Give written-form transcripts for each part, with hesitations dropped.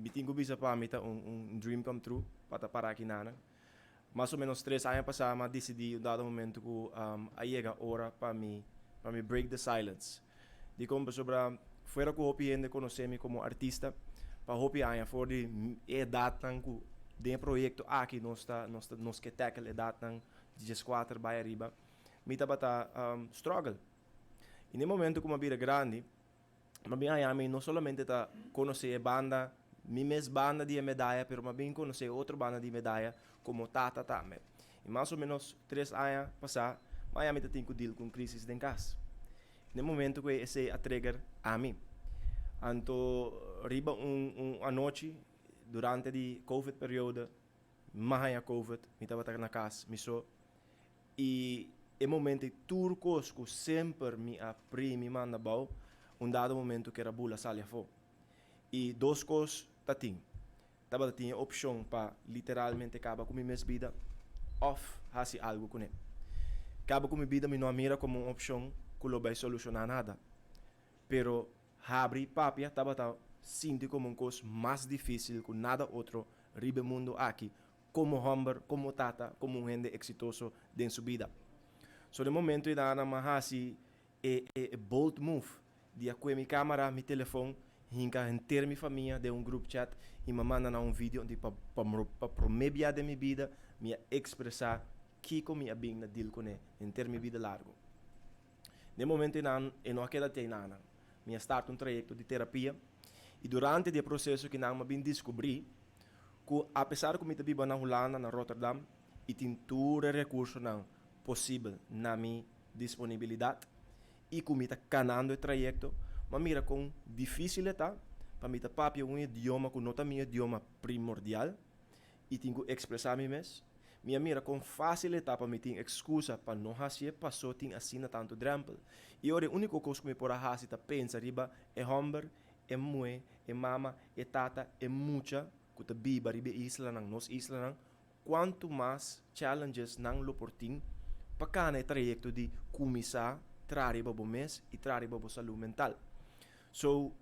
Mi tin ku bisa, pa mi ta un dream come true pa ta para aki nan. Mas o menos 3 aña pasá, m'a disidí un dado momento ku a yega ora pa mi break the silence. Di kon? Pasobra fuera ku hopi hende konosé mi komo artista, pa hopi aña, for di edatnan ku den proyekto aki nos ta nos ke tackle, edatnan 14 bai ariba, mi tabata struggle. I na momento ku m'a bira grandi, m'a bin mi no solamente ta konosé banda, mi mes banda di medaya, pero m'a bin konosé otro banda di medaya komo tata tambe. I mas o menos 3 aña pasá, mi tin ku deal ku krísis den kas. Na momento ku esei a trigger ami. Anto riba un anochi durante di COVID periodo, m'a haña COVID, mi tabata na kas, mi so. I e momento tur kos ku semper mi a primi manda abou, un dado momento ku a bula sali afó. I dos kos tatin. Tabata tin opshon pa literalmente kaba ku mi mes bida òf hasi algu kuné. Kaba ku mi bida mi no a mira komo un opshon ku lo bai solushoná nada. Pero habri papia tabata sinti komo un kos mas difísil ku nada otro riba mundu aki, komo hòmber, komo tata, komo un hende eksitoso den su bida. So na momento ei m'a hasi e bold move di a kue mi kámara, mi telefòn, hinka henter mi famia den un group chat i m'a manda un video di pa promé bia den mi bida mi a ekspresá kiko mi a bin na deal kuné henter mi bida largu. Na momento ei e no a keda te einan. Mi a start un trayekto di terapia i durante e proseso ku nan m'a bin deskubrí ku apesar ku mi ta biba na Hulanda, na Rotterdam, i tin tur rekursonan posibel na mi disponibilidat i ku mi ta kanando e trayekto, m'a mira kon difísil ta pa mi ta papia un idioma ku no ta mi idioma primordial i tin ku ekspresá mi mes. Mi a mira kon fásil ta pa mi tin ekskusa pa no hasi, paso tin asina tantu drempel. I ora úniko kos ku mi por hasi ta pensa riba e hòmber, e muhé, e mama, e tata, e mucha ku ta biba riba islanan, nos islanan, kuantu mas challenges nan lo por tin pa kana e trayekto di kuminsá traha riba bo mes i traha riba bo salú mental. So,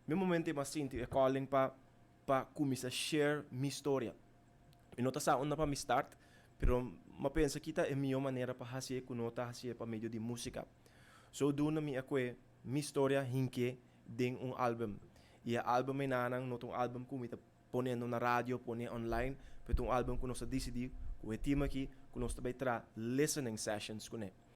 mi momento m'a sinti e calling pa kuminsá share mi historia. Mi no ta sa unda pa mi start, pero m'a pensa ku ta e mihó manera pa hasi ku no ta hasi pa medio di músika. So duna mi a kue mi historia hink'é den un album. I e album einan no ta un album ku mi ta poniendo na radio, pone online, pero un album ku nos a disidí ku e team aki, ku nos tambe traha listening sessions kuné.